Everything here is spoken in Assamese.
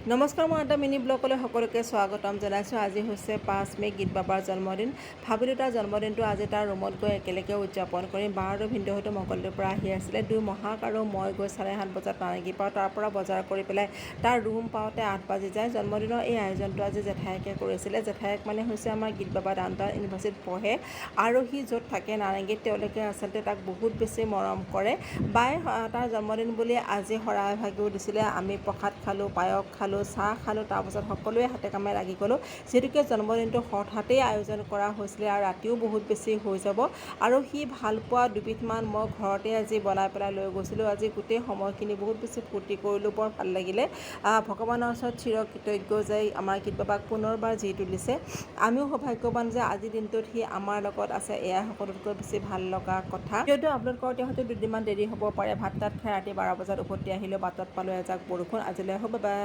নমস্কাৰ, মই এটা মিনি ব্লগলৈ সকলোকে স্বাগতম জনাইছোঁ। আজি হৈছে 5 মে', গীত বাবাৰ জন্মদিন। ভাবিলোঁ তাৰ জন্মদিনটো আজি তাৰ ৰুমত গৈ একেলগে উদযাপন কৰিম। বা আৰু ভিনদেউহঁতো মংগলদৈৰ পৰা আহি আছিলে। দুই মহাক আৰু মই গৈ 7:30 বজাত নাৰেংগী পাওঁ। তাৰ পৰা বজাৰ কৰি পেলাই তাৰ ৰুম পাওঁতে 8 বাজি যায়। জন্মদিনৰ এই আয়োজনটো আজি জেঠায়েকে কৰিছিলে। জেঠায়েক মানে হৈছে আমাৰ গীত বাবা ডাউন টাউন ইউনিভাৰ্চিটিত পঢ়ে আৰু সি য'ত থাকে নাৰেংগীত, তেওঁলোকে আচলতে তাক বহুত বেছি মৰম কৰে। বাই তাৰ জন্মদিন বুলি আজি শৰাই ভাগিও দিছিলে। আমি প্ৰসাদ খালোঁ, পায়স খালোঁ, চাহ খালোঁ। তাৰপাছত সকলোৱে হাতে কামে লাগি গ'লোঁ। যিহেতুকে জন্মদিনটো হঠাতেই আয়োজন কৰা হৈছিলে আৰু ৰাতিও বহুত বেছি হৈ যাব আৰু সি ভাল পোৱা দুবিধমান মই ঘৰতে আজি বনাই পেলাই লৈ গৈছিলোঁ। আজি গোটেই সময়খিনি বহুত বেছি ফূৰ্তি কৰিলোঁ, বৰ ভাল লাগিলে। ভগৱানৰ ওচৰত চিৰ কৃতজ্ঞ যে আমাৰ গীত বাবাক পুনৰবাৰ জি তুলিছে। আমিও সৌভাগ্যৱান যে আজিৰ দিনটোত সি আমাৰ লগত আছে। এয়াই সকলোতকৈ বেছি ভাল লগা কথা। ভিডিঅ'টো আপলোড কৰোঁতে হয়তো দুদিনমান দেৰি হ'ব পাৰে। ভাত তাত খাই ৰাতি 12 বজাত উভতি আহিলোঁ। বাটত পালোঁ এজাক বৰষুণ। আজিলৈ হ'ব, বাই।